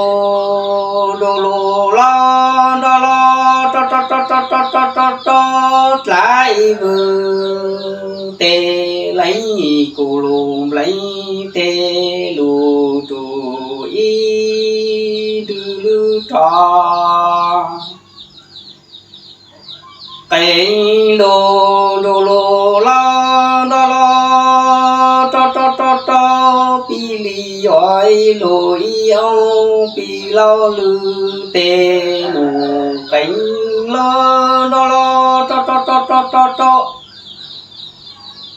lug, du lug los nrog los rov rov rov rov rov rov rov dlav ib vwm tes, leej kuj lug nplev tes lug rua ib dwg lwb rog. Qees lug, du lug los nrog los rov rov rov rov pib li yuav ib lug ib ob Lauj lwm tes num qees los nrog los rau rau rau rau rau rau.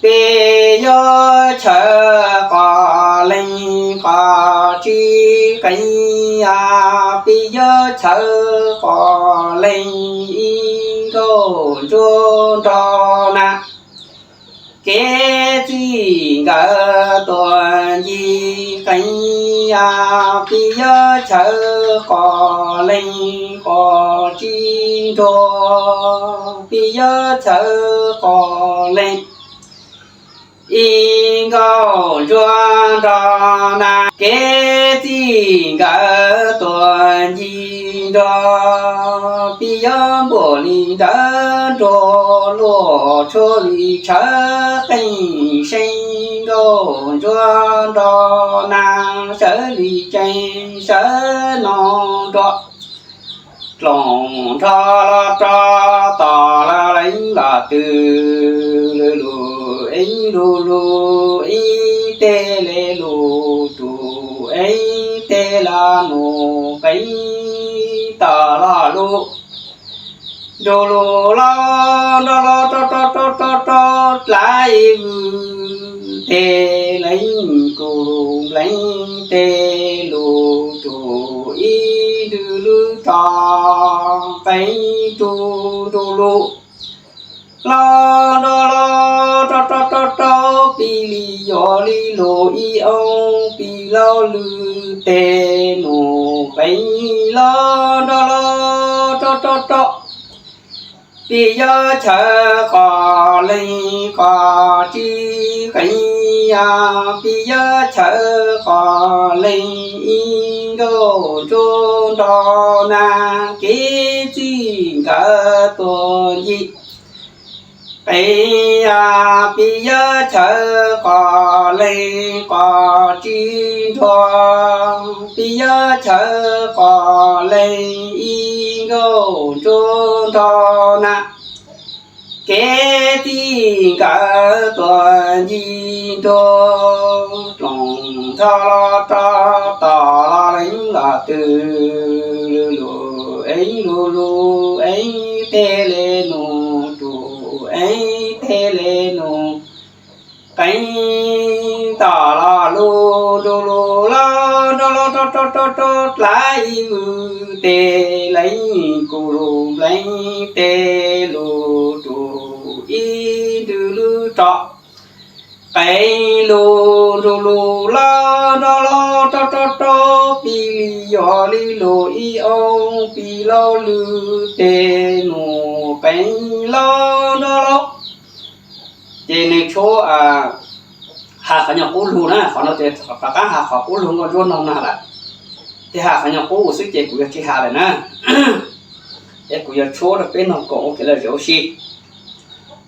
Peb yuav chaws qos leeg qos tsib qees, peb yuav chaws qos leeg ib nkaus ntsuab nrog na. Kev txij nkawm tuam ncig qees, peb yuav chaws qos leeg qos tsib nrog, peb yuav chaws qos leeg ib nkaus ntsuab nrog na. Kev txij nkawm tuam ncig nrog, peb yuav npuam li nrawv nrog, luaj tshuaj li tshawv qees, seeb nkaus ntsuab nrog na. Sawv li tsees sawv no nrog, dloos nrog los rov, tos los lees los twg, lwm lus eeb lug lug eeb teg, le lus rus eeb teg los nus qees, tos los lus nrug lus los nrog los rau rau rau rau rau dlav ib vwm teg, lees kuv lub nplees teg, lus rus ib nrug lub rov, qees rus nrug lus los nrog los rau rau rau rau, pib li yog li lus ib ob, pib lauj lwm tes num qees los nrog los rau rau rau. Peb yuav chaws qos leeg qos tsib qees, peb yuav chaws qos leeg ib nkaus ntsuab nrog na. Kev txij nkawm tuam ncig qees, peb yuav chaws qos leeg qos tsib nrog, peb yuav chaws qos leeg ib nkaus ntsuab nrog na. Kev txij nkawm tuam ncig nrog, dloos nrog los rov, tos los lees los twg, lwm lus eeb lug lug eeb teg, le nus rus eeb teg, le nus qees, tos los lus nrug lus los nrog los rau rau rau rau dlav ib vwm teg, lees kuv lub nplees teg, lus rus ib nrug lub rov, qees lus nrug lus los nrog los rau rau rau, pib li yog li lus ib ob, pib lauj lwm tes num qees los nrog los. Ces nws tshuab has qhov nyuag qub lug na, qhov no ces rov qab has qhov qub lug nkauj ntsuab no na lawm. Ces has qhov nyuag qub xwb ces kuv yuav tsis has lawm na. Es kuv yuav tshuab rau peb mloog koom ua kev lom zem ua si.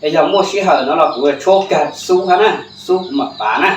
Es yog muaj sij hawm no los kuv yuav tshuab kag xub hab na, xub kuv mam pav na.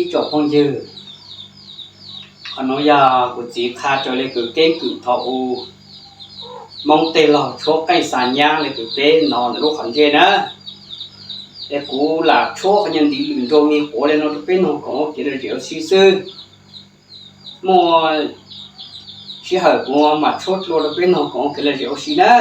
Ib tsoom phooj ywg, qhov nuav yog kuv txiv qha raws le kws keeb kwm thaum u Moob tej laug tshuab qeej xa nyab le kws peb nov lub qhov ntsej na. Es kuv lam tshuab qhov nyuag ntiv lwm nrua mi quav le no rau peb noog koom ua kev lom zem ua si xwb. Muaj sij hawm kuv mam tshuab dlua rau peb noog koom ua kev lom zem ua si na.